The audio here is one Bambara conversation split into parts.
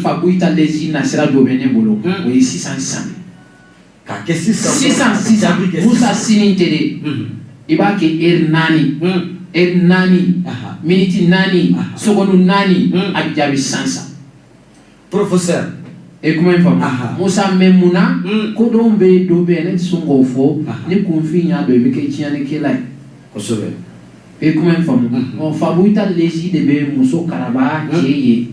Fabouita Lezi nasira dɔ bɛ ne bolo, o ye sisan sisan. K'a kɛ sisan. Sisan sisan, Musa, sini tɛ dɛ. I b'a kɛ heure 4, heure 4, miniti 4, seconde 4, a bɛ jaabi sisan sisan. Professeur. E kuma in faamu, Musa? Mais mun na ko dɔw bɛ yen, dɔw bɛ yen, ne tɛ sɔn k'o fɔ. Ni kunfin y'a dɔn, i bɛ kɛ tiɲɛnikɛla ye. E kuma in faamu? Ɔ, Fabouita Lezi de bɛ muso karaba cɛ ye,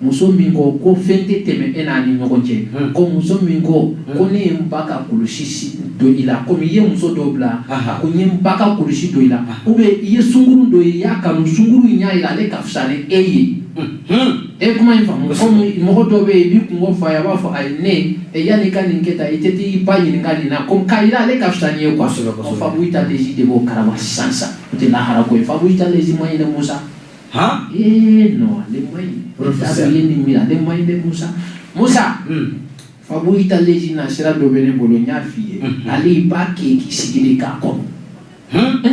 muso min ko ko fɛn tɛ tɛmɛ e n'a ni ɲɔgɔn cɛ, ko muso min ko ko ne ye n ba ka kulusi don i la, komi i ye muso dɔw bila, ko n ye n ba ka kulusi don i la, ou bien i ye sunkuru dɔ ye, i y'a kanu, sunkuru in y'a yira ale ka fisa ni e ye. E kuma in faamu? Komi mɔgɔ dɔw bɛ yen, i b'i kungo fɔ a ye, a b'a fɔ ayi, ne yanni i ka nin kɛ tan, i tɛ t'i ba ɲininka nin na, komi k'a yira ale ka fisa ni ye quoi. Ɔ, Fabouita Lezi de b'o karaba sisan sisan, o tɛ lahara ko ye. Fabouita Lezi ma ɲi dɛ, Musa. Ee non, ale ma ɲi. Professeur. I ye nin miiri, ale ma ɲi dɛ, Musa. Musa, Fabouita Lezi nasira dɔ bɛ ne bolo, n y'a f'i ye. Ale, i b'a kɛ k'i sigi de k'a kɔnɔ.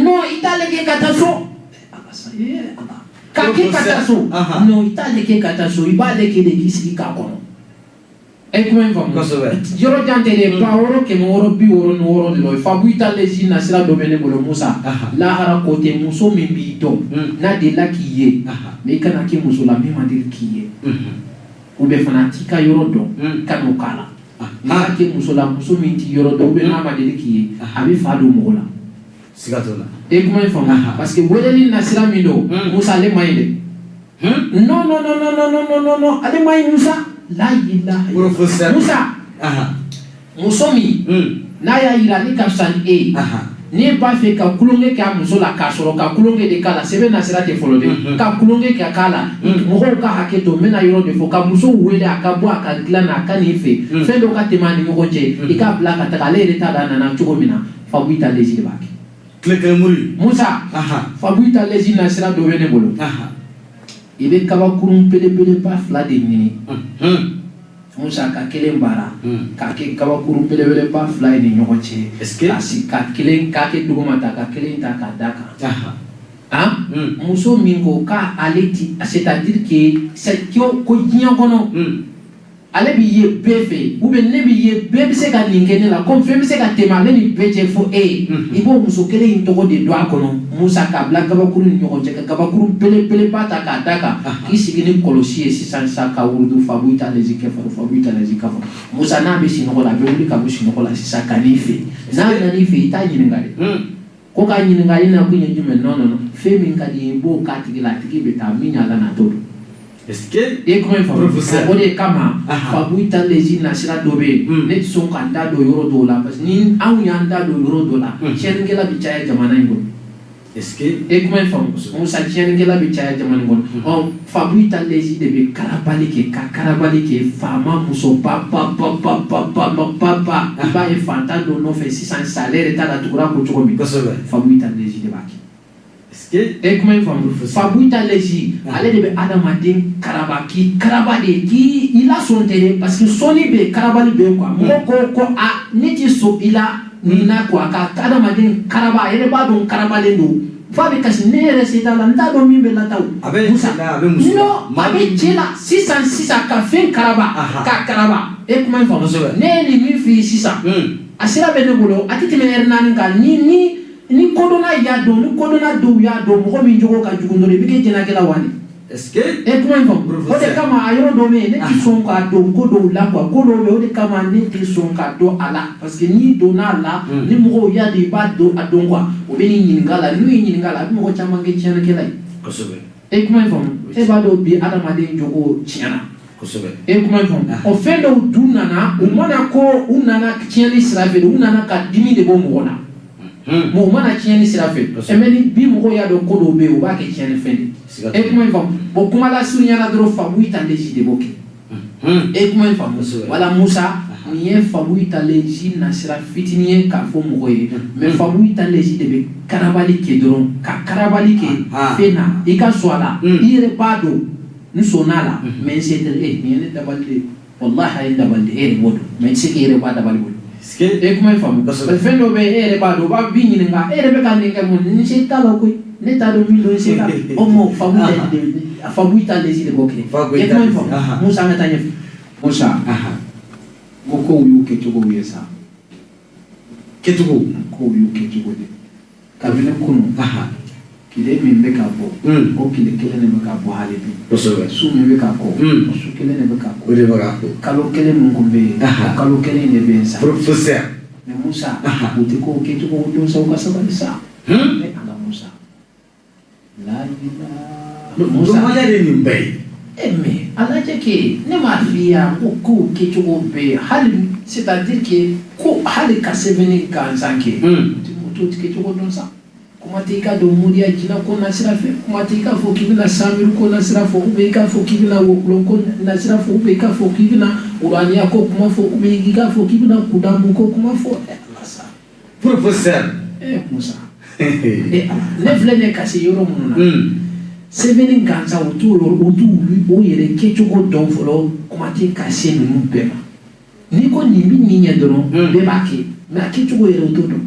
Non, i t'ale kɛ ka taa so. Ala sa, ee Ala, k'a kɛ ka taa so. Non, i t'ale kɛ ka taa so, i b'ale kɛ de k'i sigi k'a kɔnɔ. E kuma in faamu? Kosɛbɛ. Yɔrɔ jan tɛ dɛ, 16666 de la. Fabouita Lezi nasira dɔ bɛ ne bolo, Musa. Lahara ko tɛ, muso min b'i dɔn, n'a delila k'i ye, mais i kana kɛ muso la min ma deli k'i ye, ou bien fana t'i ka yɔrɔ dɔn, ka n'o k'a la. N'i y'a kɛ muso la, muso min t'i yɔrɔ dɔn, ou bien n'a ma deli k'i ye, a bɛ fa don mɔgɔ la. Siga t'o la. E kuma in faamu? Parce que weleli nasira min don, Musa, ale ma ɲi dɛ. Non, non, non, non, non, non, non, non, ale ma ɲi, Musa. La ilaha. Professeur. Musa, muso min n'a y'a yira ale ka fisa ni e ye, n'e b'a fɛ ka kulonkɛ kɛ a muso la, k'a sɔrɔ ka kulonkɛ de k'a la, sɛbɛn nasira tɛ fɔlɔ dɛ, ka kulonkɛ kɛ k'a la, mɔgɔw ka hakɛ to, n bɛna yɔrɔ de fɔ, ka muso wele a ka bɔ a ka dilan na, a ka n'i fɛ, fɛn dɔ ka tɛmɛ a ni ɲɔgɔn cɛ, i k'a bila ka taga, ale yɛrɛ t'a dɔn a nana cogo min na. Fabouita Lezi de b'a kɛ. Tile kelen muri. Musa, Fabouita Lezi nasira dɔ bɛ ne bolo. I bɛ kabakurun belebeleba fila de ɲini, Musa, ka kelen baara k'a kɛ kabakurun belebeleba fila ye ni ɲɔgɔn cɛ. Est-ce que ka si ka kelen k'a kɛ duguma ta, ka kelen ta k'a da kan. Han, muso min ko k'ale ti, c'est-à-dire que c'est ko diɲɛ kɔnɔ ale b'i ye bɛɛ fɛ, ou bien ne b'i ye, bɛɛ bɛ se ka nin kɛ ne la, comme fɛn bɛ se ka tɛmɛ ale ni bɛɛ cɛ fo e ye, i b'o muso kelen in tɔgɔ de don a kɔnɔ, Musa, k'a bila kabakuru ni ɲɔgɔn cɛ, ka kabakuru belebeleba ta k'a da kan, k'i sigi ni kɔlɔsi ye sisan sisan, ka wurudu Fabouita Lezi kɛ Fabouita Lezi ka fɔ. Musa, n'a bɛ sunɔgɔ la, a bɛ wuli ka bɔ sunɔgɔ la sisan ka n'i fɛ. N'a nana i fɛ, i t'a ɲininka dɛ, ko k'a ɲininka i na kun ye jumɛn. Non, non, non, fɛn min ka di i ye, i b'o k'a tigi la, a tigi bɛ taa min y'a la n'a t'o dɔn. Est-ce que E kuma in faamu? Professeur. O de kama Fabouita Lezi nasira dɔ bɛ yen, ne tɛ sɔn ka n da don yɔrɔ dɔw la, parce que ni anw y'an da don yɔrɔ dɔ la, tiɲɛnikɛla bɛ caya jamana in kɔnɔ. Est-ce que E kuma in faamu, Musa? Tiɲɛnikɛla bɛ caya jamana in kɔnɔ. Ɔ, Fabouita Lezi de bɛ karabali kɛ, ka karabali kɛ faama muso ba ba ba ba ba ba ba ba ba, i b'a ye fantan dɔ nɔfɛ sisan sisan, ale yɛrɛ t'a la tugura ko cogo min. Fabouita Lezi de b'a kɛ. Est-ce que E kuma in faamu? Professeur. Fabouita Lezi, ale de bɛ adamaden karaba, k'i karaba de, k'i i la sɔn tɛ dɛ, parce que sɔnni bɛ yen, karabali bɛ yen quoi. Mɔgɔ ko ko a ne ti sɔn i la nin na quoi, ka adamaden karaba, a yɛrɛ b'a dɔn karabalen don f'a bɛ kasi, ne yɛrɛ se t'a la, n t'a dɔn min bɛ lata o. A bɛ Musa. Cɛ la, a bɛ muso la. Non, a bɛ cɛ la sisan sisan, ka fɛn karaba, k'a karaba. E kuma in faamu? Kosɛbɛ. Ne ye nin min f'i ye sisan, a sira bɛ ne bolo, a tɛ tɛmɛ ɛri 4 kan. Ni kodɔnna y'a dɔn, ni kodɔnna dɔw y'a dɔn, mɔgɔ min jogo ka jugu dɔrɔn, i bɛ kɛ jɛnakɛla wa de. Est-ce que E kuma in faamu? O de Professeur. kama a yɔrɔ dɔ bɛ yen, ne tɛ sɔn ka don ko dɔw la quoi. Ko dɔw bɛ yen, o de kama ne tɛ sɔn ka don a la, parce que n'i donna a la, ni mɔgɔw y'a dɔn i b'a dɔn a dɔn quoi, o bɛ n'i ɲininka a la. N'u y'i ɲininka a la, a bɛ mɔgɔ caman kɛ tiɲɛnikɛla ye. E kuma in faamu? E b'a dɔn bi adamaden jogo tiɲɛna. E kuma in faamu? O fɛn dɔw dun nana, u mana ko u nana tiɲɛni sira fɛ de, u nana ka dimi de bɔ mɔgɔ la. Mɔgɔ mana tiɲɛni sira fɛ, mais ni bi mɔgɔw y'a dɔn ko dɔw bɛ yen, u b'a kɛ tiɲɛni fɛn de. E kuma in faamu? Bon, kuma la surunyana dɔrɔn, Fabouita Lezi de b'o kɛ. E kuma in faamu? Wala Musa, nin ye Fabouita Lezi nasira fitinin ye k'a fɔ mɔgɔ ye, mais Fabouita Lezi de bɛ karabali kɛ dɔrɔn, ka karabali kɛ fɛn na, i ka sɔn a la, i yɛrɛ b'a dɔn n sɔnna a la, mais n se tɛ. E nin ye ne dabali de ye, walahi, a ye n dabali de, e yɛrɛ b'o dɔn, mais i tɛ se k'i yɛrɛ bɔ a dabali bolo. Est-ce que E kuma in faamu? Parce que fɛn dɔ bɛ yen, e yɛrɛ b'a dɔn, u b'a b'i ɲininka, e yɛrɛ bɛ ka nin kɛ mun, n se t'a la koyi, ne t'a dɔn min don, n se t'a la. O mɔ Fabouita de A fa Goyita lezi de b'o kɛ. Fa I ye Goyita kuma in lezi, faamu? Aha. Musa, an ka taa ɲɛfɛ. Musa, n ko kow y'u kɛcogow ye sa. Kɛcogo. Kow y'u kɛcogo de. Kabini kunun, tile min bɛ ka bɔ, o tile kelen de bɛ ka bɔ hali bi. Su min bɛ ka ko, o su kelen de bɛ ka ko. O de bɛ ka ko. Kalo kelen min kun bɛ yen, o kalo kelen de bɛ yen sa. Professeur. Mais Musa, u tɛ kow kɛcogo dɔn sa, u ka sabali sa. Ne Ala, Musa, la Musa. Dɔnbaliya de ye nin bɛɛ ye. E, mais a lajɛ kɛ, ne m'a f'i ye yan ko kow kɛcogo bɛ yen hali, c'est à dire que ko hali ka sɛbɛnni gansan kɛ, u t'o kɛcogo dɔn sa. Kuma tɛ i ka don moriya jinɛ ko nasira fɛ, kuma tɛ i k'a fɔ k'i bɛna samiru ko nasira fɔ, ou bien i k'a fɔ k'i bɛna wokulon ko nasira fɔ, ou bien i k'a fɔ k'i bɛna uraniya ko kuma fɔ, ou bien i k'a fɔ k'i bɛna kudamu ko kuma fɔ. Ɛ Ala sa. Professeur. Ɛ Musa, ɛ Ala, ne filɛ nin ye ka se yɔrɔ minnu na, sɛbɛnni gansan, u t'o yɔrɔ, u t'u o yɛrɛ kɛcogo dɔn fɔlɔ. Kuma tɛ ka se ninnu bɛɛ ma. N'i ko nin bɛ nin ɲɛ dɔrɔn, bɛɛ b'a kɛ, mais a kɛcogo yɛrɛ, u t'o dɔn.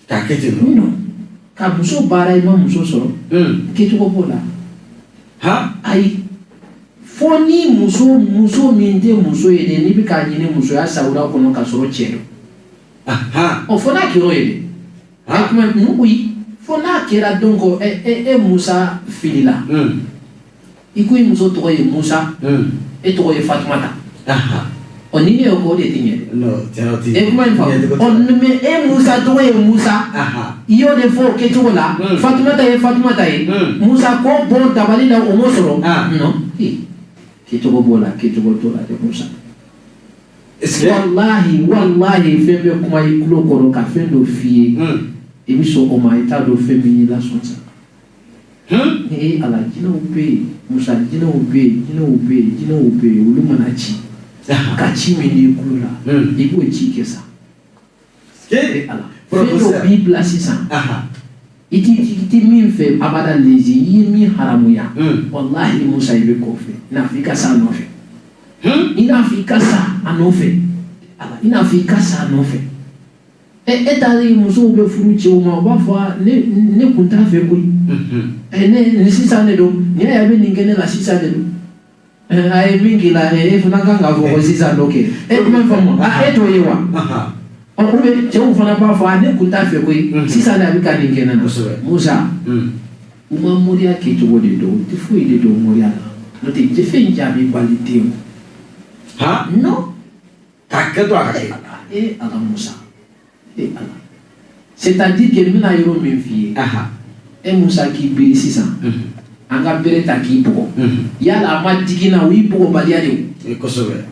K'a kɛ ten nɔ. Non, ka muso baara, i ma muso sɔrɔ, kɛcogo b'o la. Ayi, fo ni muso min tɛ muso ye dɛ, n'i bɛ k'a ɲini musoya sawura kɔnɔ ka sɔrɔ cɛ don. Ɔ, fo n'a kɛra o ye dɛ. Ɛ, kuma oui, fo n'a kɛra donc ɛ ɛ e Musa filila. I ko i muso tɔgɔ ye Musa, e tɔgɔ ye Fatumata. Ɔ, ni ne y'o kɛ, o de tɛ ɲɛ dɛ. Non, tiɲɛ o tɛ. E kuma in faamu? Ɔ, mais e Musa tɔgɔ ye Musa, i y'o de fɔ o kɛcogo la. Fatumata ye Fatumata ye. Musa ko bɔ dabali la, o m'o sɔrɔ. Non, ee, kɛcogo b'o la, kɛcogo t'o la dɛ, Musa. Est-ce que. Walahi, walahi, fɛn bɛ kuma i tulo kɔrɔ ka fɛn dɔ f'i ye, i bɛ sɔn o ma, i t'a dɔn fɛn min y'i lasɔn sa. Ee Ala, jinɛw bɛ yen Musa, jinɛw bɛ yen, jinɛw bɛ yen, jinɛw bɛ yen. Olu mana ci ka ci min di i tulo la, i b'o ci kɛ sa. Ee Ala, fɛn dɔ b'i bila sisan, i ti min fɛ abada lezi, i ye min haramuya. Walahi Musa, i bɛ kɔfɛ, i n'a fɔ i ka sa a nɔfɛ, i n'a fɔ i ka sa a nɔfɛ. Ala, i n'a fɔ i ka sa a nɔfɛ. E e taara musow bɛ furu cɛw ma, u b'a fɔ ne kun t'a fɛ koyi. Ɛ, ne ni sisan de don, ni y'a ye a bɛ nin kɛ ne la, sisan de don. Ɛ, a ye min k'i la, e fana kan k'a fɔ ko sisan dɔ kɛ. E kuma in faamu? A e t'o ye wa? Ɔ, ou bien cɛw fana b'a fɔ a ne kun t'a fɛ koyi, sisan de a bɛ ka nin kɛ ne na. Musa, u ma moriya kɛcogo de dɔn, u tɛ foyi de dɔn moriya la, n'o tɛ jɛfɛn jaabi bali tɛ yen. Non. K'a kɛ to a ka kɛ. E Ala, Musa, e Ala, c'est-à-dire que n bɛna yɔrɔ min f'i ye, e Musa, k'i biri sisan, an ka bere ta k'i bugɔ, yala a ma digi n na, o y'i bugɔbaliya de ye. Kosɛbɛ.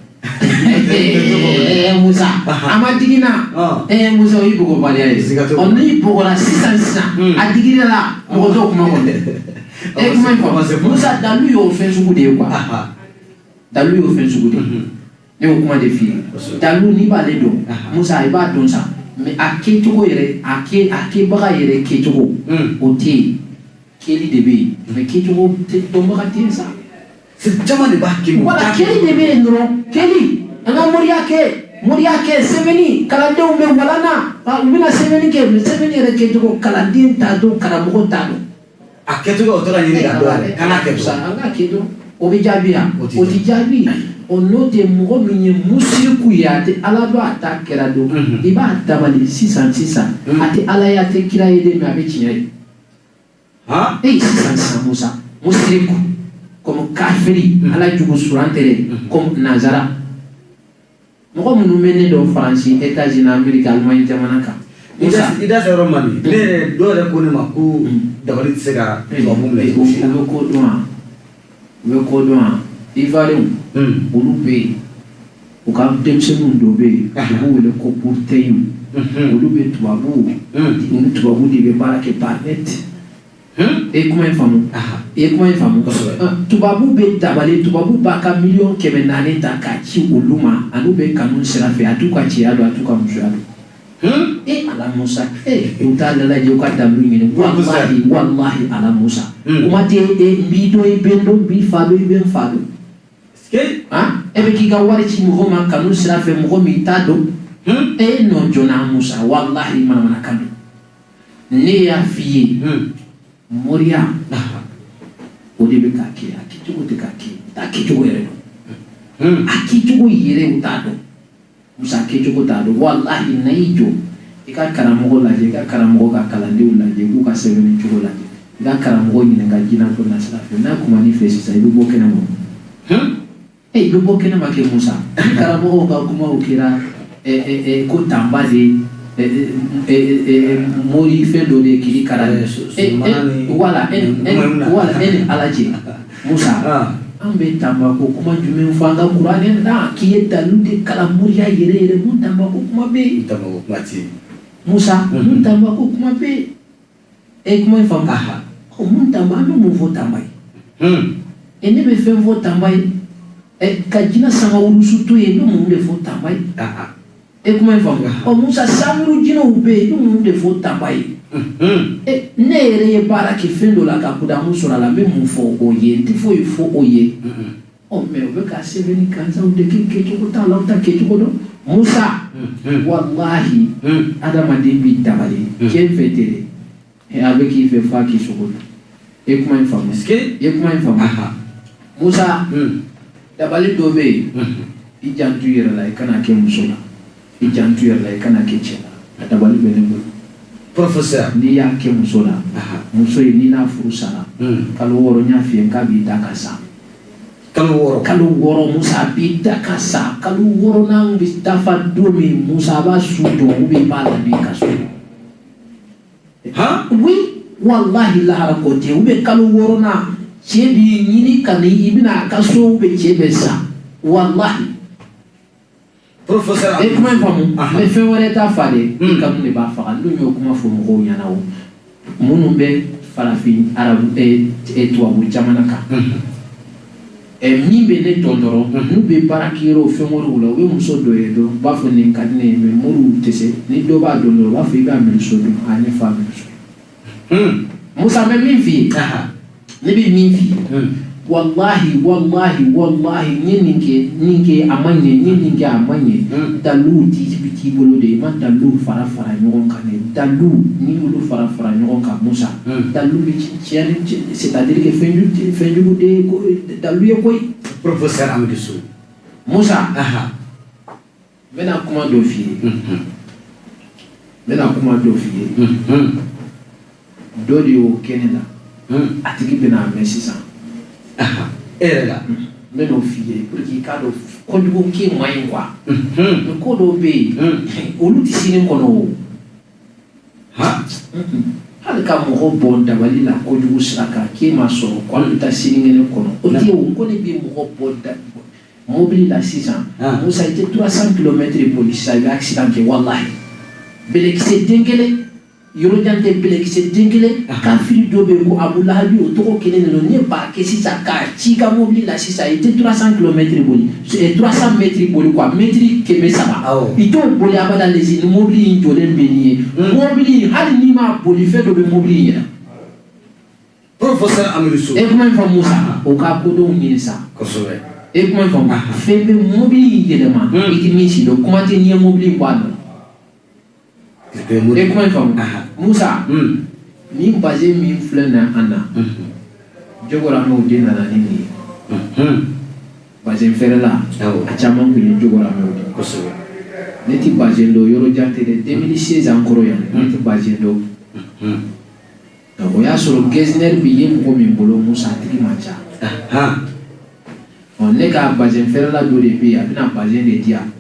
O Musa, a ma digi n na, Musa, o y'i bugɔbaliya ye. Ɔ, n'i bugɔra sisan sisan, a digir'i la, mɔgɔ t'o kuma kɔni. E kuma in faamu? Musa, dalu y'o fɛn sugu de ye quoi, dalu y'o fɛn sugu de ye. Ne y'o kuma de f'i ye. Dalu, n'i b'ale dɔn Musa, i b'a dɔn sa, mais a kɛcogo yɛrɛ, a kɛ a kɛbaga yɛrɛ kɛcogo, o tɛ yen. Kɛli de bɛ yen, mais kɛcogo tɛ, dɔnbaga tɛ yen sa. Caman de b'a kɛ. Wala kɛli de bɛ yen dɔrɔn, kɛli. An ka moriya kɛ, moriya kɛ, sɛbɛnni, kalandenw bɛ walan na, u bɛna sɛbɛnni kɛ, mais sɛbɛnni yɛrɛ kɛcogo, kalanden t'a dɔn, karamɔgɔ t'a dɔn. A kɛcogo, o tora ɲini ka dɔn yɛrɛ, kana kɛ dɔrɔn. An k'a kɛ dɔrɔn, o bɛ jaabi yan, o tɛ jaabi. O n'o tɛ, mɔgɔ min ye musiriku ye, a tɛ Ala dɔn, a t'a kɛra dɔn, i b'a dabali sisan sisan. A tɛ Ala ye, a tɛ kira ye dɛ, mais a bɛ tiɲɛ ye. E sisan sisan Musa, musiriku comme kafiri, Ala jugu suran tɛ dɛ, comme nanzara mɔgɔ minnu bɛ ne dɔn Faransi, États-Unis, Amérique, Allemagne jamana kan. I da se yɔrɔ ma nin, ne yɛrɛ, dɔw yɛrɛ ko ne ma ko dabali tɛ se ka tubabu minɛ cogo si la. U bɛ ko dɔn wa? U bɛ ko dɔn wa? Ivoirien, olu bɛ yen, u ka denmisɛnninw dɔ bɛ yen, u b'u wele ko porteurs. Olu bɛ tubabu, u ni tubabu de bɛ baara kɛ par net. E ye kuma in faamu? I ye kuma in faamu? Tubabu bɛ dabali, tubabu b'a ka 400 miliyɔn ta k'a ci olu ma, ani bɛ kanu sira fɛ, a t'u ka cɛya dɔn, a t'u ka musoya dɔn. E Ala Musa, e u t'a lajɛ, u ka dalu ɲini. Walahi, walahi Ala Musa, kuma tɛ e n b'i dɔn, i bɛ n dɔn, n b'i fa dɔn, i bɛ n fa dɔn. E bɛ k'i ka wari ci mɔgɔ ma kanu sira fɛ, mɔgɔ min t'a dɔn. E nɔ joona Musa, walahi manamanakan don. Ne y'a f'i ye, moriya. O de bɛ k'a kɛ. A kɛcogo tɛ k'a kɛ, u t'a kɛcogo yɛrɛ dɔn. A kɛcogo yɛrɛ, u t'a dɔn. Musa, a kɛcogo t'a dɔn. Walahi, na y'i jɔ, i ka karamɔgɔ lajɛ, i ka karamɔgɔ ka kalandenw lajɛ, i k'u ka sɛbɛnni cogo lajɛ, i ka karamɔgɔ ɲininka jinako nasira fɛ. N'a kuman'i fɛ sisan, i bɛ bɔ kɛnɛ ma. E, i bɛ bɔ kɛnɛ ma kɛ. Musa, ni karamɔgɔw ka kumaw kɛra ko tanba de mori fɛn dɔ de ye kiri kara, wala wala e ni Ala cɛ. Musa, an bɛ tanba ko kuma jumɛn fɔ an ka kuranɛ na k'i ye dalu de kalan moriya yɛrɛ yɛrɛ? Mun tanba ko kuma bɛ yen? Tanba ko kuma tɛ yen. Musa, mun tanba ko kuma bɛ yen? E, kuma in faamu. Mun tanba? An bɛ mun fɔ tanba ye? E, ne bɛ fɛn fɔ tanba ye ka jinɛ sanga wurusu to yen, n bɛ mun de fɔ tanba ye? E, kuma in faamu. Ɔ Musa, samuru jinɛw bɛ yen, n bɛ mun de fɔ tanba ye? E, ne yɛrɛ ye baara kɛ fɛn dɔ la ka kudamu sɔrɔ a la, n bɛ mun fɔ o ye? N tɛ foyi fɔ o ye. Ɔ mɛ u bɛ ka sɛbɛnni gansanw de kɛ, kɛcogo t'a la, u ta kɛcogo dɔn. Musa, walahi, adamaden b'i dabali tiɲɛ fɛ ten dɛ. A bɛ k'i fɛ f'a k'i sogo dun. E, kuma in faamu. I ye kuma in faamu. Musa, dabali dɔ bɛ yen, i janto i yɛrɛ la, i kana kɛ muso la, i janto i yɛrɛ la, i kana kɛ cɛ la. A dabali bɛ ne bolo. Professeur. N'i y'a kɛ muso la, muso in, n'i n'a furu sara, kalo 6, n y'a f'i ye k'a b'i da ka sa. Kalo 6. Kalo 6, Musa, a b'i da ka sa. Kalo 6nan bɛ dafa don min, Musa, a b'a su dɔn ou bien i b'a ladon i ka so. Han? Oui, wallahi, lahara ko tɛ. Ou bien kalo 6nan, cɛ b'i ɲini ka ni i bɛna a ka so, ou bien cɛ bɛ sa, wallahi. Professeur. E, kuma in faamu. Mais fɛn wɛrɛ t'a fa dɛ, i kanu de b'a faga. N dun y'o kuma fɔ mɔgɔw ɲɛna. O minnu bɛ farafin, arabu, tubabu jamana kan, min bɛ ne dɔn dɔrɔn, n'u bɛ baara kɛ yɔrɔ fɛn wɛrɛw la, u bɛ muso dɔ ye dɔrɔn, u b'a fɔ nin ka di ne ye. Mais moriw tɛ se. Ni dɔ b'a dɔn dɔrɔn, u b'a fɔ i b'a muso dɔn, a ne fa muso. Musa, bɛ min f'i ye, ne bɛ min f'i ye, wallahi, wallahi, wallahi, n ye nin kɛ, nin kɛ, a ma ɲɛ, n ye nin kɛ, a ma ɲɛ. Daluw t'i bolo de, i ma daluw fara fara ɲɔgɔn kan dɛ. Daluw, n'i y'olu fara fara ɲɔgɔn kan, Musa, dalu bɛ tiɲɛ, c'est à dire que fɛnjugu de ye dalu ye koyi. Professeur Amidou Sow. Musa, n bɛna kuma dɔ f'i ye, n bɛna kuma dɔ f'i ye. Dɔ de y'o kɛ ne la, a tigi bɛna a mɛn sisan. E yɛrɛ la. N bɛn'o f'i ye pour que i k'a dɔn kojugu kɛ man ɲi quoi. Mais ko dɔw bɛ yen, olu tɛ sini kɔnɔ o. Hali ka mɔgɔ bɔ dabali la kojugu sira kan k'e ma sɔrɔ ko an bɛ taa sinikɛnɛ kɔnɔ, o tɛ o. Ko ne bɛ mɔgɔ bɔ da mobili la sisan, Musa, i tɛ 300 kilomètres boli sisan, i bɛ accident kɛ, walahi. Bɛlɛkisɛ den kelen, yɔrɔ jan tɛ, bɛlɛkisɛ den kelen, kafiri dɔ bɛ yen ko Abu Lahabi, o tɔgɔ kelen de don. Ne b'a kɛ sisan k'a ci i ka mobili la sisan, i tɛ 300 kilomètres boli, 300 mètres boli quoi, mètre 300. I t'o boli abada. Lesi ni mobili in jɔlen bɛ nin ye, mobili in, hali n'i m'a boli, fɛn dɔ bɛ mobili in yɛrɛ. Professeur Amidou Sow. E, kuma in fɔ, Musa, o ka kodenw ɲini sa. Kosɛbɛ. E, kuma in fɔ, fɛn bɛ mobili in yɛlɛma, i tɛ min si dɔn. Kuma tɛ n'i ye mobili in bɔ a nɔ la. E, kuma in faamu. Musa, nin bazin min filɛ nin an na, Jogoramɛw de nana ni nin ye. Bazin feerela, a caman tun ye Jogoramɛw de. Ne tɛ bazin dɔn, yɔrɔ jan tɛ dɛ, 2016 an kɔrɔ yan, ne tɛ bazin dɔn. O y'a sɔrɔ getzner bɛ ye mɔgɔ min bolo, Musa, a tigi man ca. Ɔ, ne ka bazin feerela dɔ de bɛ yen, a bɛna bazin de di yan.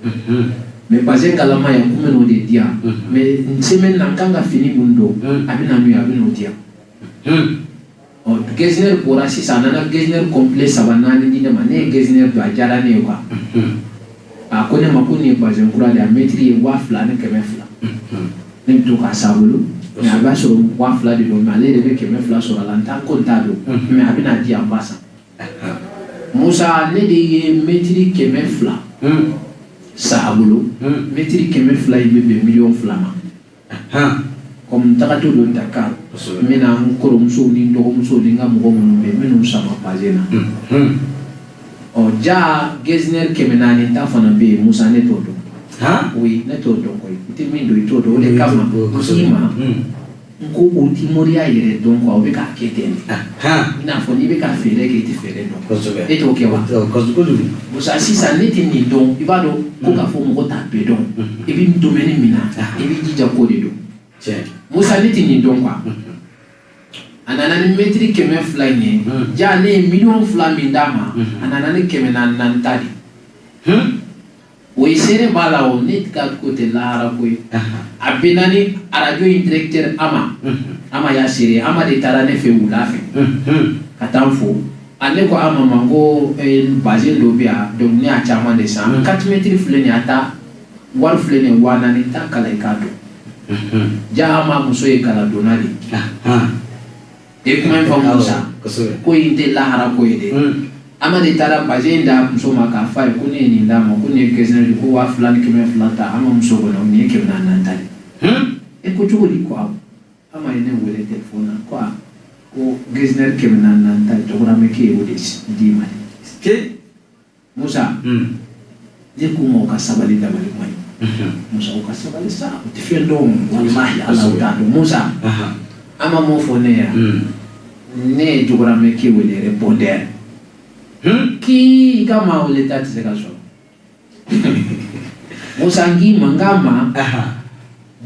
Mais bazin kalama yan, kun bɛ n'o de di yan. Mais semaine na, n kan ka fini min don, a bɛ na n'o ye, a bɛ n'o di yan. Ɔ, getzner bɔra sisan, a nana getzner complet saba naani di ne ma. Ne ye getzner don, a diyara ne ye quoi. A ko ne ma ko nin ye bazin kura de ye, a mɛtiri ye 2200. Ne bɛ to k'a san a bolo, mais a b'a sɔrɔ 2000 de don, mais ale yɛrɛ bɛ 200 sɔrɔ a la. N t'a ko n t'a dɔn, mais a bɛna di yan, n b'a san. Musa, ne de ye mɛtiri 200 san a bolo. Mɛtiri 200 in bɛ bɛn miliyɔn 2 ma. Comme n tagatɔ don Dakar, n bɛna n kɔrɔmusow ni n dɔgɔmusow ni n ka mɔgɔ minnu bɛ yen, n bɛn'u sama bazin na. Ɔ ja, getzner 400 ta fana bɛ yen, Musa, ne t'o dɔn. Oui, ne t'o dɔn koyi. I tɛ min dɔn, i t'o dɔn. O de kama n k'i ma. N ko o ti moriya yɛrɛ dɔn quoi, o bɛ k'a kɛ ten de. I n'a fɔ n'i bɛ ka feere kɛ, i tɛ feere dɔn. E t'o kɛ wa? Kojugu. Musa, sisan ne tɛ nin dɔn, i b'a dɔn ko k'a fɔ mɔgɔ t'a bɛɛ dɔn. I bɛ domaine min na, i b'i jija k'o de dɔn. Musa, ne tɛ nin dɔn quoi. A nana ni mɛtiri 200 in ye. Ja ne ye miliyɔn 2 min d'a ma, a nana ni 400 ta de. O ye seere b'a la. O ne ka ko tɛ lahara ko ye. A bɛnna ni arajo in directeur Ama. Ama y'a seere. Ama de taara ne fɛ wula fɛ ka taa n fo. A ne ko Ama ma ko bazin dɔ bɛ yan, donc ne y'a caman de san. 4 mètres filɛ nin ye, a ta wari filɛ nin ye, 4000, ta kala i k'a dɔn. Ja Ama muso ye kaladonna de ye. Kuma in faamu, Musa? Ko in tɛ lahara ko ye dɛ. Ama de taara bazin d'a muso ma k'a f'a ye ko ne ye nin d'a ma, ko nin ye getzner de, ko 2200 ta. Ama muso kɔnɔ, nin ye 400 ta de. E ko cogo di? Ko awɔ. Ama ye ne wele telefɔni na ko a ko getzner 400 ta, dɔgɔramɛ k'e y'o de d'i ma de. Musa, ne k'u ma u ka sabali, dabali ma ɲi. Musa, u ka sabali sa, u tɛ fɛn dɔn, walahi Ala, u t'a dɔn. Musa, Ama m'o fɔ ne ye. Ne ye dɔgɔramɛ k'e wele répondeur k'i ka maa wele ta tɛ se ka sɔrɔ. Musa, n k'i ma, n k'a ma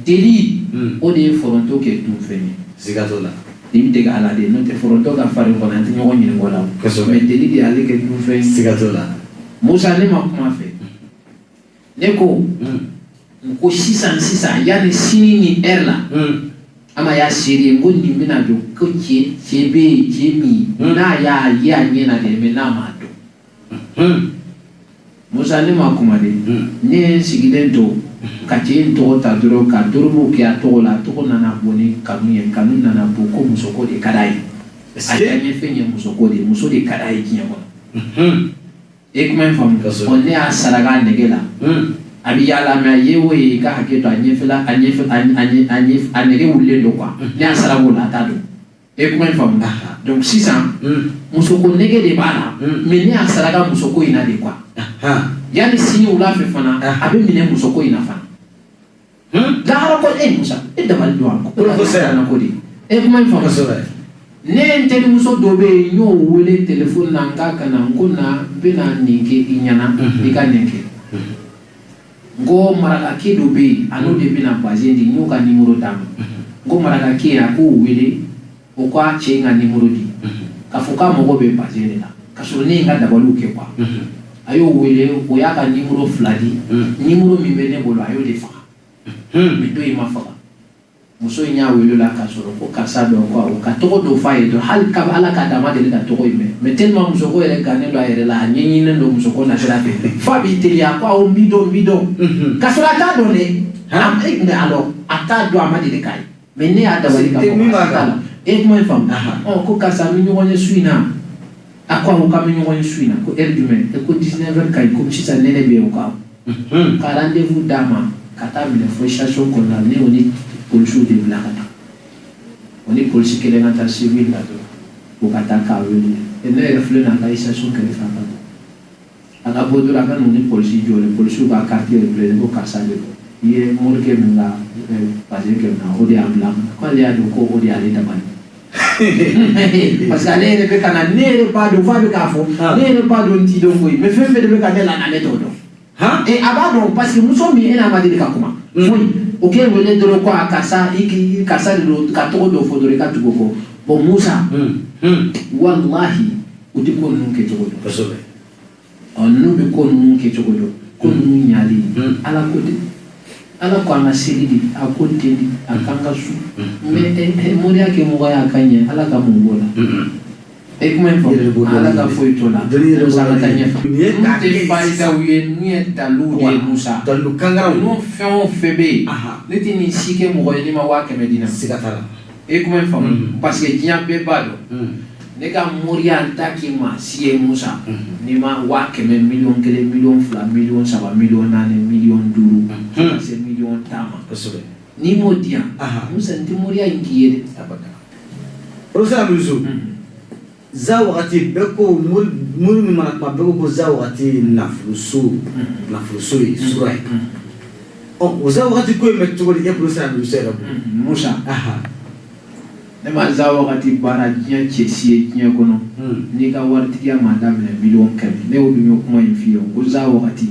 deli, o de ye foronto kɛ dunfɛn ye. Siga t'o la. I bɛ dege a la de, n'o tɛ foronto ka farin kɔnɔ, an tɛ ɲɔgɔn ɲininka o la. Mais deli de y'ale kɛ dunfɛn ye. Siga t'o la. Musa, ne ma kuma fɛ. Ne ko, n ko sisan sisan, yanni sini ni heure la, Ama y'a seere ye, n ko nin bɛna don ko cɛ cɛ bɛ yen, cɛ min n'a y'a ye a ɲɛ na dɛ, mais n'a m'a dɔn. Musa, ne ma kuma dɛ. Ne ye n sigilen to ka cɛ in tɔgɔ ta dɔrɔn ka dorobow kɛ a tɔgɔ la. A tɔgɔ nana bɔ ni kanu ye, kanu nana bɔ ko musoko de ka d'a ye. A diyaɲɛ fɛn ye musoko de ye, muso de ka d'a ye diɲɛ kɔnɔ. E kuma in faamu? Ɔ, ne y'a saraka nɛgɛ la. A bɛ yaala, mais a ye o ye, i ka hakɛ to, a ɲɛfɛla, a ɲɛfɛ, a ɲɛ, a ɲɛ, a nɛgɛ wulilen don quoi. Ne y'a saraka o la, a t'a dɔn. E kuma in faamu? Donc sisan musoko nɛgɛ de b'a la, mais ne y'a saraka musoko in na de quoi. Yanni sini wula fɛ fana, a bɛ minɛ musoko in na fana. Lahara ko e Musa, e dabali don a ko ko de. E kuma in faamu? Ne ye n terimuso dɔ bɛ yen, n y'o wele telefɔni na, n k'a ka na. N ko na, n bɛna nin kɛ i ɲɛna, i ka nin kɛ. N ko marakakɛ dɔ bɛ yen, a n'o de bɛna bazin di. N y'o ka nimoro d'a ma. N ko marakakɛ, a k'o wele, o k'a cɛ in ka nimoro di, k'a fɔ k'a mago bɛ bazin de la, k'a sɔrɔ ne ye n ka dabaliw kɛ quoi. A y'o wele, o y'a ka nimoro 2 di. Nimoro min bɛ ne bolo, a y'o de faga, mais dɔ in ma faga. Muso in y'a wele la k'a sɔrɔ ko karisa dɔn ko awɔ, ka tɔgɔ dɔ f'a ye dɔrɔn. Hali kabi Ala k'a d'a ma deli ka tɔgɔ in mɛn, mais tellement musoko yɛrɛ gannen don a yɛrɛ la, a ɲɛɲininen don musoko nasira fɛ, f'a b'i teliya ko awɔ, n b'i dɔn, n b'i dɔn, k'a sɔrɔ a t'a dɔn dɛ. Mais alors a t'a dɔn, a ma deli k'a ye, mais ne y'a dabali ka fɔ t'a la. E kuma in faamu? Ɔ, ko karisa, an bɛ ɲɔgɔn ye su in na. A ko awɔ, k'an bɛ ɲɔgɔn ye su in na. Ko heure jumɛn? E ko 19 heures ka ɲi, komi sisan nɛnɛ bɛ yen. O ko awɔ, ka rendez-vous d'a ma ka taa minɛ fo station kɔnɔna la. Ne y'o ni polisiw de bila ka taa, o ni polisi kelen ka taa civil la dɔrɔn, o ka taa k'a wele. Ne yɛrɛ filɛ nin ye, a ka station kɛrɛfɛ, a ka bɔ, a ka bɔ dɔrɔn, a ka n'u ni polisi jɔlen, polisiw ka carte yɛrɛ filɛ, ko karisa de don, i ye morikɛ min ka bazin kɛ na, o de y'an bila k'ale y'a dɔn ko o de y'ale dabali, parce que ale yɛrɛ bɛ ka na, ne yɛrɛ b'a dɔn, f'a bɛ k'a fɔ ne yɛrɛ b'a dɔn, n t'i dɔn koyi, mais fɛn fɛn de bɛ ka ne la na, ne t'o dɔn. E a b'a dɔn, parce que muso min e n'a ma deli ka kuma foyi, o k'e wele dɔrɔn ko a karisa, i k'i karisa de don, ka tɔgɔ dɔ fɔ dɔrɔn, i ka tugu o kɔ. Bon Musa, walahi, u tɛ ko ninnu kɛ cogo dɔn. Ɔ, n'u bɛ ko ninnu kɛ cogo dɔn, ko ninnu ɲali, Ala ko ten, Ala ko an ka seli de, a ko ten de, a k'an ka su, mais moriya kɛ mɔgɔ y'a ka ɲɛ, Ala ka mun b'o la? E kuma in faamu? Ala ka foyi t'o la. Musa, ka taa ɲɛfɛ. Ninnu tɛ fayidaw ye, ninnu ye daliluw de ye Musa. Dalilu kangaraw. Ninnu fɛn o fɛn bɛ yen, ne tɛ nin si kɛ mɔgɔ ye n'i ma 100 000 di n ma. Siga t'a la. E kuma in faamu? Parce que diɲɛ bɛɛ b'a dɔn, ne ka moriya, n t'a k'i maa si ye Musa n'i ma 100 000, miliyɔn 1, miliyɔn 2, miliyɔn 3, miliyɔn 4, miliyɔn 5, fo ka se miliyɔn 10 ma. N'i m'o di yan, Musa, n tɛ moriya in k'i ye dɛ. Professeur Amidu, za wagati bɛɛ ko mori min mana kuma, bɛɛ ko za wagati ye nafoloso, nafoloso ye sura ye. Ɔ, o za wagati ko in bɛ cogo di e professeur Amidu yɛrɛ bolo? Musa. Ne ma za wagati baara diɲɛ cɛ si ye diɲɛ kɔnɔ n'i ka waritigiya ma daminɛ miliyɔn 100. Ne y'o dun ye kuma in f'i ye ko za wagati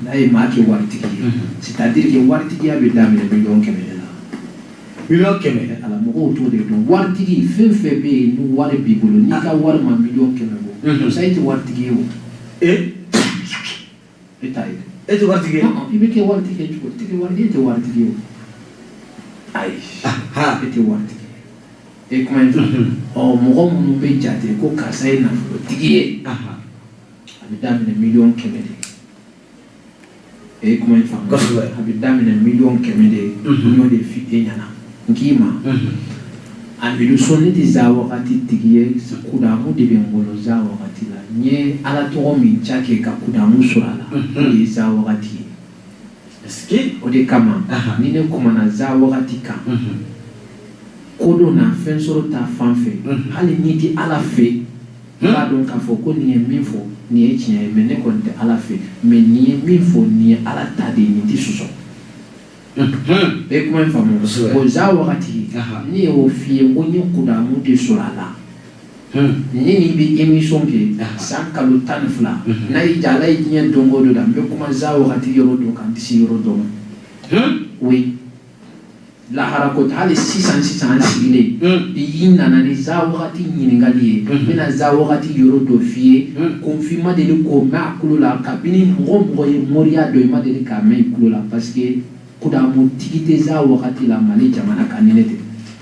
n'a ye maa kɛ waritigi ye, c'est à dire que waritigiya bɛ daminɛ miliyɔn 100 de la. Miliyɔn 100? Ala, mɔgɔw t'o de dɔn. Waritigi fɛn fɛn bɛ yen, ni wari b'i bolo, n'i ka wari ma miliyɔn 100 bɔ, sa, e tɛ waritigi ye o. E? E t'a ye. E tɛ waritigi ye? I bɛ kɛ waritigi ye cogo di? E tɛ waritigi ye o, ayi, e tɛ waritigi ye. E kuma in faamu. Ɔ, mɔgɔ minnu bɛ jate ko karisa ye nafolotigi ye, a bɛ daminɛ miliyɔn 100 de. E ye kuma in faamu? Kosɛbɛ. A bɛ daminɛ miliyɔn 100 de. N y'o de f'i e ɲɛna. N k'i ma, Amidu So, ne tɛ za wagati tigi ye. Kudamu de bɛ n bolo za wagati la. N ye Ala tɔgɔ min ca kɛ ka kudamu sɔrɔ a la, o de ye za wagati ye. Est-ce que O de kama, ni ne kumana za wagati kan, ko dɔ na fɛn sɔrɔ ta fan fɛ, hali n'i tɛ Ala fɛ, i b'a dɔn k'a fɔ ko nin ye min fɔ, nin ye tiɲɛ ye. Mais ne kɔni tɛ Ala fɛ, mais nin ye min fɔ, nin ye Ala ta de ye, nin tɛ sɔsɔ. E kuma in faamu? Kosɛbɛ. O za wagati, ne y'o f'i ye n ko n ye kudamu de sɔrɔ a la. Ne n'i bɛ émission kɛ san kalo 12, n'a y'i diya, Ala ye diɲɛ don o don da, n bɛ kuma za wagati yɔrɔ dɔ kan, n tɛ se yɔrɔ dɔ ma. Oui, lahara ko tɛ. Hali sisan sisan, an sigilen, i nana ni za wagati ɲininkali ye, n bɛna za wagati yɔrɔ dɔ f'i ye. Kunfin ma deli k'o mɛn a tulo la. Kabini mɔgɔ o mɔgɔ ye moriya dɔn, i ma deli k'a mɛn i tulo la, parce que kudamu tigi tɛ za wagati la Mali jamana kan ni ne tɛ.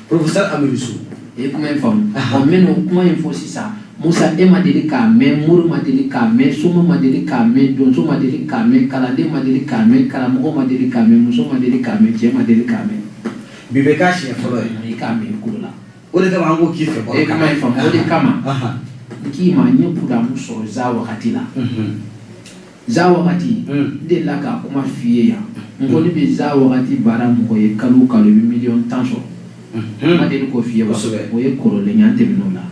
Professeur Amidu So. E ye kuma in faamu? Ɔ, n bɛna o kuma in fɔ sisan. Musa, e ma deli k'a mɛn, mori ma deli k'a mɛn, soma ma deli k'a mɛn, donso ma deli k'a mɛn, kalanden ma deli k'a mɛn, karamɔgɔ ma deli k'a mɛn, muso ma deli k'a mɛn, cɛ ma deli k'a mɛn. Bi bɛ k'a siɲɛ fɔlɔ ye. I k'a mɛn i tulo la. O de kama an ko k'i fɛ. E ye kuma in faamu? O de kama, n k'i ma, n ye kudamu sɔrɔ za wagati la. Za wagati, n delila k'a kuma f'i ye yan. N ko ne bɛ za wagati baara mɔgɔ ye, kalo o kalo, i bɛ miliyɔn 10 sɔrɔ. N ma deli k'o f'i ye wa? Kosɛbɛ. O ye kɔrɔlen ye, an tɛmɛn'o la.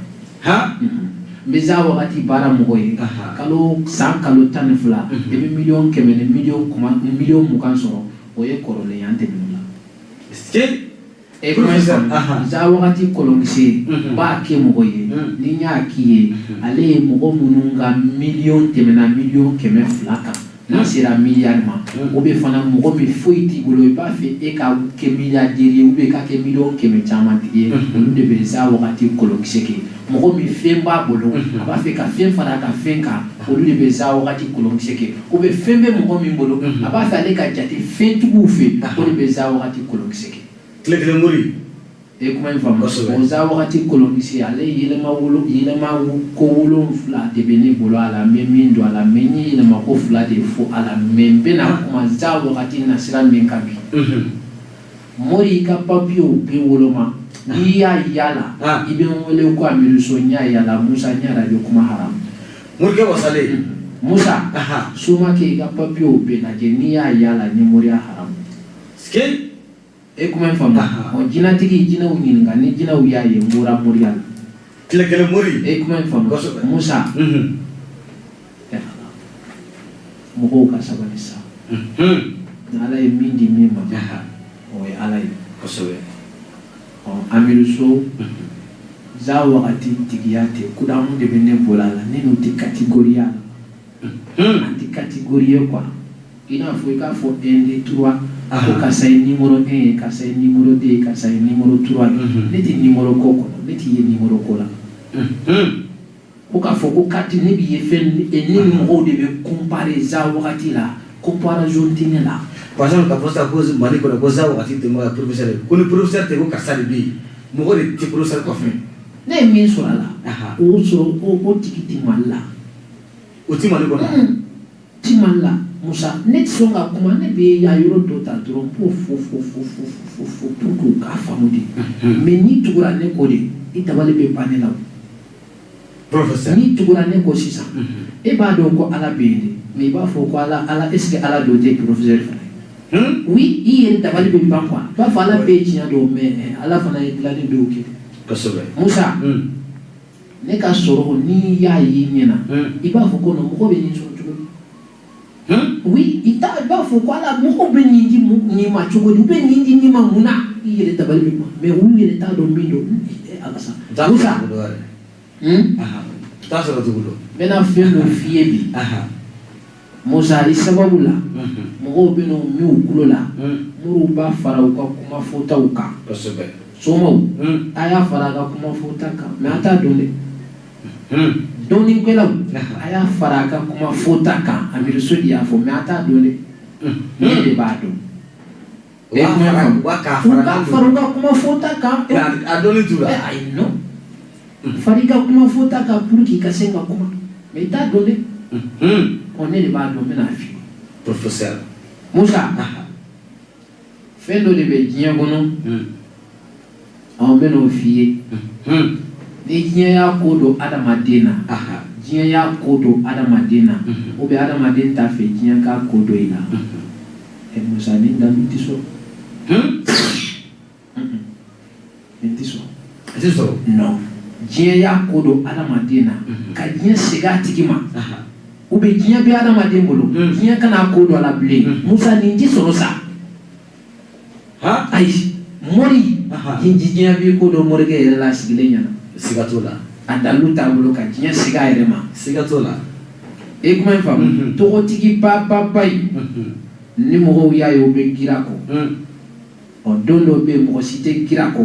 N bɛ za wagati baara mɔgɔ ye, kalo, san kalo 12, i bɛ miliyɔn 100 ni miliyɔn kuma miliyɔn 20 sɔrɔ. O ye kɔrɔlen ye, an tɛmɛn'o la. Est-ce que E kuma in Professeur, faamu? Za wagati kɔlɔnkisɛ, n b'a kɛ mɔgɔ ye. Ni n y'a k'i ye, ale ye mɔgɔ minnu ka miliyɔn tɛmɛna miliyɔn 200 kan, n'a sera miliyari ma, o bɛ fana mɔgɔ min foyi t'i bolo, i b'a fɛ e ka kɛ milliardaire ye ou bien i ka kɛ miliyɔn 100 caman tigi ye, olu de bɛ za wagati kɔlɔnkisɛ kɛ. Mɔgɔ min fɛn b'a bolo, a b'a fɛ ka fɛn fara a ka fɛn kan, olu de bɛ za wagati kɔlɔnkisɛ kɛ. O bɛ fɛn bɛ mɔgɔ min bolo, a b'a fɛ ale ka jate fɛntigiw fɛ, o de bɛ za wagati kɔlɔnkisɛ kɛ. Tile kelen mori. E kuma in faamu? Kosɛbɛ. O za wagati kɔlɔnkisɛ, ale yɛlɛma wolo, yɛlɛma ko wolonfila de bɛ ne bolo a la. N bɛ min don a la, mais n ye yɛlɛma ko fila de fɔ a la. Mais n bɛna kuma za wagati nasira min kan bi, mori, i ka papiyew bɛ woloma. N'i y'a yala, i bɛ n wele ko Amidu So, n y'a yala. Musa, n y'a radio kuma haram. Morikɛ wasalen. Musa, somakɛ, i ka papiyew bɛɛ lajɛ. N'i y'a yala, n ye moriya haram. Est-ce que E kuma in faamu? Ɔ, jinɛtigi, jinɛw ɲininka. Ni jinɛw y'a ye, n bɔra moriya la. Tile kelen mori. E kuma in faamu? Kosɛbɛ. Musa, ɛ Ala, mɔgɔw ka sabali sa. Ni Ala ye min di min ma, o ye Ala ye. Ɔ, Amidu So, za wagati tigiya tɛ. Kudamu de bɛ ne bolo a la. Ne n'u tɛ catégorie la, an tɛ catégorie ye quoi. I n'a fɔ i k'a fɔ 1, 2, 3, ko karisa ye numéro 1 ye, karisa ye numéro 2 ye, karisa ye numéro 3 ye. Ne tɛ numéro ko kɔnɔ, ne t'i ye numéro ko la. Ko k'a fɔ ko kati ne b'i ye fɛn ne ni mɔgɔw de bɛ comparer za wagati la, comparaison tɛ ne la. Par exemple, k'a fɔ sisan ko Mali kɔnɔ ko za wagati dɛmɛbaga ye professeur ye, ko ni professeur tɛ, ko karisa de bɛ yen, mɔgɔ de tɛ professeur kɔfɛ. Ne ye min sɔrɔ a la, o sɔrɔ o tigi tɛ Mali la. O ti Mali kɔnɔ. Ti Mali la. Musa, ne tɛ sɔn ka kuma. Ne bɛ a yɔrɔ dɔ ta dɔrɔn, n b'o fɔ fɔ fɔ fɔ fɔ fɔ pour que u k'a faamu de. Mais n'i tugura ne kɔ de, i dabali bɛ ban ne la o. Professeur. N'i tugura ne kɔ sisan, e b'a dɔn ko Ala bɛ yen de, mais i b'a fɔ ko Ala, Ala, est ce que Ala dɔ tɛ professeur fana ye? Oui, i yɛrɛ dabali bɛ ban quoi. I b'a fɔ Ala bɛ yen tiɲɛ don, mais Ala fana ye dilanni dɔw kɛ. Musa, ne ka sɔrɔ, n'i y'a ye ɲɛ na, i b'a fɔ ko non, mɔgɔ bɛ nin sɔrɔ cogo di? Oui, i t'a, i b'a fɔ ko ala, mɔgɔw bɛ nin di nin ma cogo di? U bɛ nin di nin ma mun na? I yɛrɛ dabali bɛ ban, mais u yɛrɛ t'a dɔn min don. Ala sa, Musa. T'a sɔrɔ cogo dɔn. N bɛna fɛn dɔ f'i ye bi, Musa, i sababu la mɔgɔw bɛ n'o min u tulo la, moriw b'a fara u ka kuma fɔtaw kan. Somaw, a y'a fara a ka kuma fɔta kan, mais an t'a dɔn dɛ. Dɔnnikɛlaw, a y'a fara a ka kuma fɔta kan. Amidu de y'a fɔ, mais an t'a dɔn dɛ, ne de b'a dɔn. U k'a fara u ka kuma fɔta kan. A dɔnni t'u la. Ayi, non, fara i ka kuma fɔta kan pour que i ka se ka kuma, mais i t'a dɔn dɛ. Ɔ, ne de b'a dɔn, n bɛna f'i ye. Professeur. Musa, fɛn dɔ de bɛ diɲɛ kɔnɔ, ɔ, n bɛn'o f'i ye. Ni diɲɛ y'a ko don adamaden na, diɲɛ y'a ko don adamaden na, ou bien adamaden t'a fɛ diɲɛ k'a ko don i la, ɛ Musa, nin dalu tɛ sɔrɔ. Nin tɛ sɔrɔ. A tɛ sɔrɔ. Non, diɲɛ y'a ko don adamaden na ka diɲɛ segin a tigi ma, ou bien diɲɛ bɛ adamaden bolo, diɲɛ kana ko don a la bilen, Musa, nin tɛ sɔrɔ sa. Ayi, mori, diɲɛ b'i ko don morikɛ yɛrɛ la, a sigilen ɲɛna. Siga t'o la. A dalu t'a bolo ka diɲɛ segin a yɛrɛ ma. Siga t'o la. E kuma in faamu? Tɔgɔtigi ba ba ba in, ni mɔgɔw y'a ye, o bɛ girin a kɔ. Ɔ, don dɔ bɛ yen, mɔgɔ si tɛ girin a kɔ,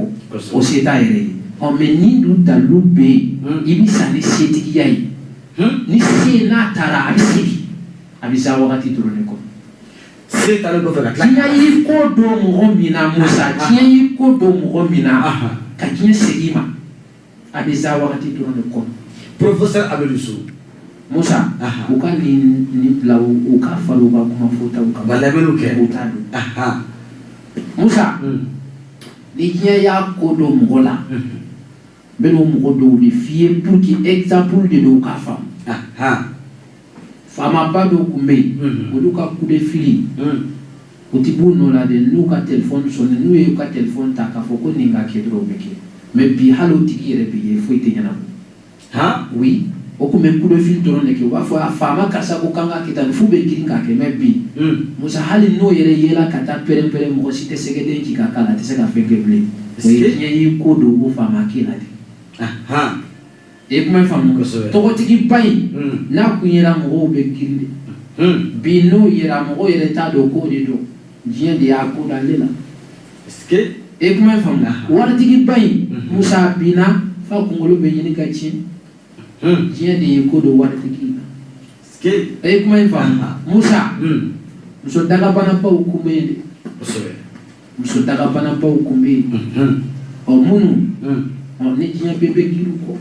o se t'a yɛrɛ ye. Ɔ, mais ni dun dalu bɛ yen, i bɛ sa ni setigiya ye. Ni se n'a taara, a bɛ segin, a bɛ sa wagati dɔrɔn de kɔnɔ. Se taalen kɔfɛ ka tila. Diɲɛ y'i ko don mɔgɔ min na, Musa, diɲɛ y'i ko don mɔgɔ min na ka diɲɛ segin i ma, a bɛ sa wagati dɔrɔn de kɔnɔ. Professeur Amidou Sow. Musa, u ka nin bila, u ka fara u ka kuma fɔtaw kan. Wa lamɛnniw kɛ. U t'a dɔn. Musa, ni diɲɛ y'a ko don mɔgɔ la, n bɛn'o mɔgɔ dɔw de f'i ye pour que exemple de don, u k'a faamu. Faamaba dɔw tun bɛ yen, olu ka coup de fil, u ti b'u nɔ la dɛ. N'u ka téléphone sonné, n'u ye u ka téléphone ta k'a fɔ ko nin ka kɛ dɔrɔn, o bɛ kɛ. Mais bi, hali o tigi yɛrɛ bɛ ye, foyi tɛ ɲɛnabɔ. Oui, o tun bɛ coup de fil dɔrɔn de kɛ, u b'a fɔ a faama karisa ko k'an ka kɛ tan, f'u bɛ girin k'a kɛ. Mais bi, Musa, hali n'o yɛrɛ yela ka taa pɛrɛn-pɛrɛn, mɔgɔ si tɛ sɛgɛden ci ka k'a la, a tɛ se ka fɛn kɛ bilen. O ye diɲɛ y'i ko don o faama kɛ la de. I ye kuma in faamu? Tɔgɔtigiba in, n'a kun yera, mɔgɔw bɛ girin de. Bi, n'o yera, mɔgɔw yɛrɛ t'a dɔn k'o de don, diɲɛ de y'a ko d'ale la. I ye kuma in faamu? Waritigiba in, Musa, binna f'a kunkolo bɛ ɲini ka tiɲɛ, diɲɛ de ye ko don waritigi la. I ye kuma in faamu? Musa, muso dagabanabaw kun bɛ yen dɛ. Muso dagabanabaw kun bɛ yen. Ɔ, minnu, ɔ, ni diɲɛ bɛɛ bɛ girin u kɔ,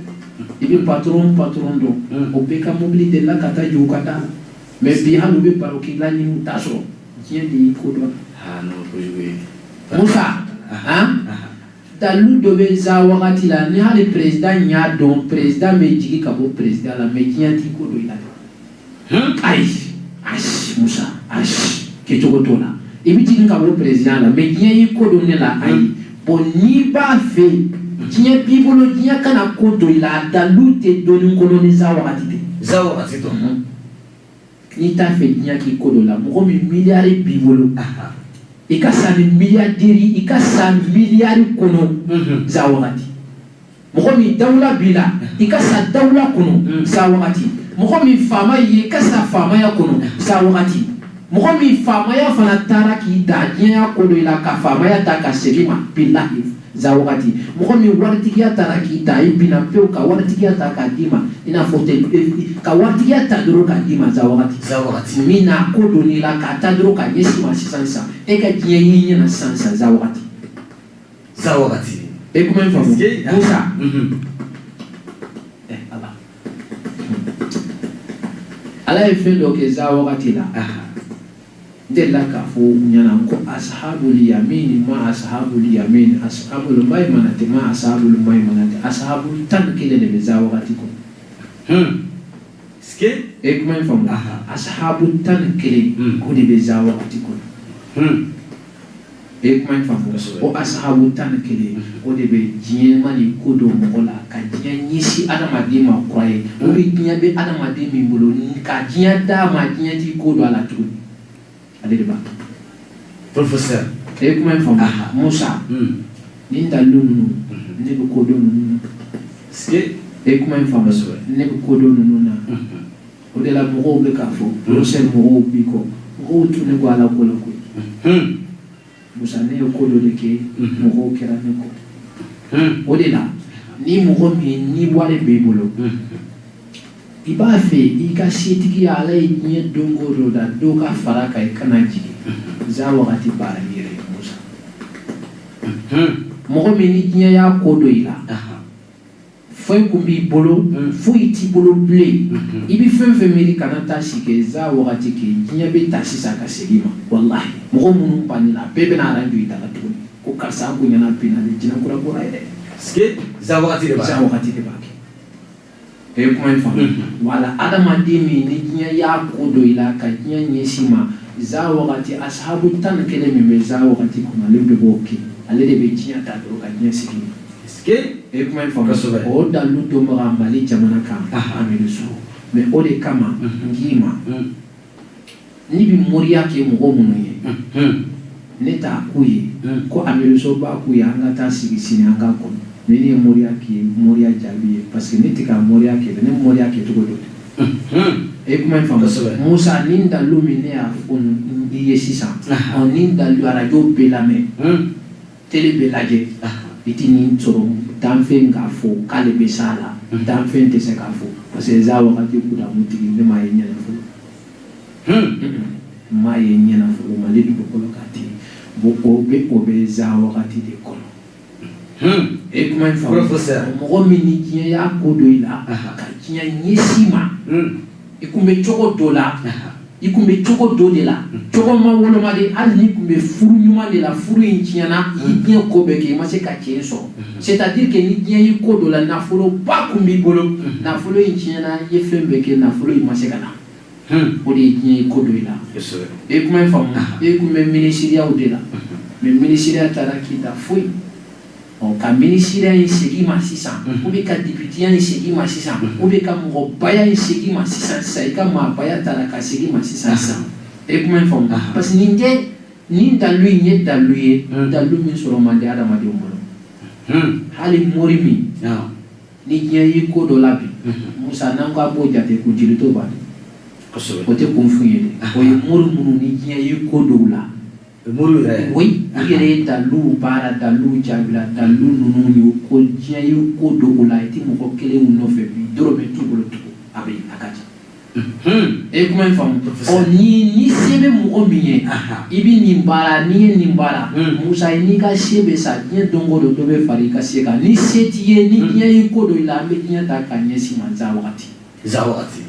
i bɛ patron dɔn, o bɛɛ ka mobili delila ka taa jɔ u ka da la. Mais bi, hali u bɛ baro k'i la ɲini, u t'a sɔrɔ, diɲɛ de y'i ko dɔn. Musa, han, dalu dɔ bɛ za wagati la, ni hali président y'a dɔn, président bɛ jigin ka bɔ président la, mais diɲɛ t'i ko dɔn i la dɛ. Ayi, ayi, Musa, ayi, kɛcogo t'o la. I bɛ jigin ka bɔ président la, mais diɲɛ y'i ko dɔn ne la, ayi. Bon, n'i b'a fɛ diɲɛ b'i bolo, diɲɛ kana ko dɔn i la, a dalu tɛ dɔnni kɔnɔ ni za wagati tɛ. Za wagati tɔ. N'i t'a fɛ diɲɛ k'i ko dɔ la, mɔgɔ min miliyari b'i bolo, i ka sa ni milliardaire, i ka sa miliyari kɔnɔ za wagati. Mɔgɔ min dawula b'i la, i ka sa dawula kɔnɔ sa wagati. Mɔgɔ min faama y'i ye, i ka sa faamaya kɔnɔ sa wagati. Mɔgɔ min faamaya fana taara k'i da, diɲɛ ko dɔ i la ka faamaya ta ka segin ma, bilahi, za wagati. Mɔgɔ min waritigiya taara k'i da, i binna pewu ka waritigiya ta k'a d'i ma, i n'a fɔ tɛ ka waritigiya ta dɔrɔn k'a d'i ma za wagati. Za wagati. Min n'a ko donn'i la k'a ta dɔrɔn k'a ɲɛsin ma sisan sisan, e ka diɲɛ y'i ɲɛna sisan sisan, za wagati. Za wagati. E kuma in faamu, Musa? Ɛ Ala, Ala ye fɛn dɔ kɛ za wagati la. N delila k'a fɔ u ɲɛna n ko ashabul yamini ma ashabul yamini, ashabul maymanati ma ashabul maymanati, ashabul 11 de bɛ za wagati kɔnɔ. E kuma in faamu? Ashabu 11, o de bɛ za wagati kɔnɔ. E ye kuma in faamu? O asahabu 11, o de bɛ diɲɛ ma ni ko don mɔgɔ la, ka diɲɛ ɲɛsin adamaden ma kura ye. O bɛ diɲɛ bɛ adamaden min bolo, ka diɲɛ d'a ma, diɲɛ t'i ko don a la tuguni, ale de b'a kɛ. Professeur. E ye kuma in faamu? Musa, nin dalilu ninnu, ne bɛ ko dɔn ninnu na. E ye kuma in faamu? Ne bɛ ko dɔn ninnu na. O de la mɔgɔw bɛ k'a fɔ, professeur, mɔgɔw b'i kɔ, mɔgɔw tun ne ko ala ko la koyi. Musa, ne ye ko dɔ de kɛ, mɔgɔw kɛra ne kɔ. O de la ni mɔgɔ min ni wari b'i bolo, i b'a fɛ i ka setigiya, Ala ye diɲɛ don o don da dɔ ka fara kan, i kana jigin za wagati baara i yɛrɛ ye. Musa, mɔgɔ min ni diɲɛ y'a ko dɔ i la, foyi kun b'i bolo, foyi t'i bolo bilen, i bɛ fɛn fɛn miiri kana taa si kɛ za wagati kɛ, diɲɛ bɛ ta sisan ka segin i ma. Walahi, mɔgɔ minnu banni la, bɛɛ bɛna aran jɔ i da la tuguni ko karisa, an kun ɲɛna bi na jinɛ kura bɔra ye dɛ. Za wagati de b'a Za wagati de b'a kɛ. E ye kuma in faamu? Wala adamaden min ni diɲɛ y'a ko dɔ i la, ka diɲɛ ɲɛsin ma, za wagati asahabu 11 min bɛ za wagati kɔnɔ, ale de b'o kɛ, ale de bɛ diɲɛ ta dɔrɔn ka diɲɛ sigi. E ye kuma in faamu? O dalilu dɔnbaga Mali jamana kan, Amidu So. Mais o de kama n k'i ma, n'i bɛ moriya kɛ mɔgɔ minnu ye, ne t'a k'u ye ko Amidu So b'a k'u ye, an ka taa sigi sini an k'a kɔnɔ. Mais ne ye moriya k'i ye, moriya jaabi ye, parce que ne tɛ ka moriya kɛ, ne moriya kɛcogo dɔ de. E ye kuma in faamu? Musa, nin dalilu min ne y'a fɔ i ye sisan, ɔ nin dalilu, arajo bɛɛ lamɛn, télé bɛɛ lajɛ, i ti nin sɔrɔ danfɛn k'a fɔ k'ale bɛ s'a la. Danfɛn tɛ se k'a fɔ, parce que za wagati kudamutigi, ne m'a ye ɲɛna fɔlɔ, n m'a ye ɲɛna fɔlɔ Mali dugukolo kan ten. Bon, o bɛ za wagati de kɔnɔ. E ye kuma in faamu? Mɔgɔ min ni diɲɛ y'a ko dɔ i la, ka diɲɛ ɲɛsin ma, i kun bɛ cogo dɔ la, i kun bɛ cogo dɔ de la, cogo ma woloma de, hali n'i kun bɛ furu ɲuman de la, furu in tiɲɛna, i ye diɲɛ ko bɛɛ kɛ, i ma se ka cɛ sɔrɔ. C'est à dire que ni diɲɛ y'i ko dɔ la, nafoloba kun b'i bolo, nafolo in tiɲɛna, i ye fɛn bɛɛ kɛ, nafolo in ma se ka na. O de ye diɲɛ ye ko dɔ i la. E ye kuma in faamu? E kun bɛ minisiriyaw de la, mais minisiriya taara k'i da foyi. Ɔ ka minisiriya in segin ma sisan, ou bien ka députéya in segin ma sisan, ou bien ka mɔgɔbaya in segin ma sisan sisan, i ka maabaya taara ka segin ma sisan sisan. E ye kuma in faamu? Parce que nin tɛ, nin dalilu in ye dalilu ye, dalilu min sɔrɔ man di adamadenw bolo. Hali mori min ni diɲɛ y'i ko dɔ la bi, Musa, n'an ko a b'o jate, ko jeli t'o ban dɛ, o tɛ kun f'u ye dɛ. O ye mori minnu ni diɲɛ y'i ko dɔw la. Mori yɛrɛ. Oui, u yɛrɛ ye daliluw baara, daliluw jaabila, dalilu ninnu ye ko diɲɛ ye ko dɔw la, i ti mɔgɔ kelen nɔfɛ bi, dɔrɔmɛ t'u bolo tugun, a bɛ a ka ca. E ye kuma in faamu? Ɔ ni se bɛ mɔgɔ min ye, i bɛ nin baara, n'i ye nin baara, Musa, n'i ka se bɛ sa diɲɛ don o don, dɔ bɛ fara i ka se kan. Ni se t'i ye, ni diɲɛ y'i ko dɔ i la, an bɛ diɲɛ ta k'a ɲɛsin ma za wagati. Za wagati.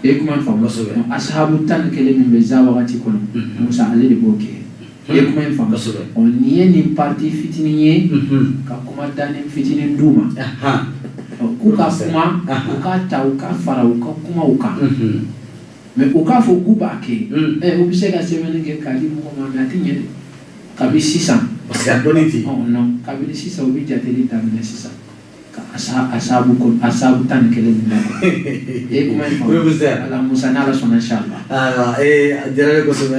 E ye kuma in faamu? Asahabu 11 min bɛ za wagati kɔnɔ, Musa, ale de b'o kɛ. E ye kuma in faamu? Ɔ nin ye nin partie fitinin ye, ka kuma danni fitinin d'u ma k'u ka kuma, u ka ta, u ka fara u ka kumaw kan. Mais u k'a fɔ k'u b'a kɛ, ɛ u bɛ se ka sɛbɛnni kɛ k'a di mɔgɔ ma, mais a tɛ ɲɛ dɛ. Kabi sisan. Parce que a dɔnni tɛ. Ɔ non, kabini sisan, u bɛ jateli daminɛ sisan ka asabu kɔnɔ, asabu 11 min na. E ye kuma in faamu? Ala Musa, n'Ala sɔnna, inshallah. Ayiwa, a diyara ne kosɛbɛ.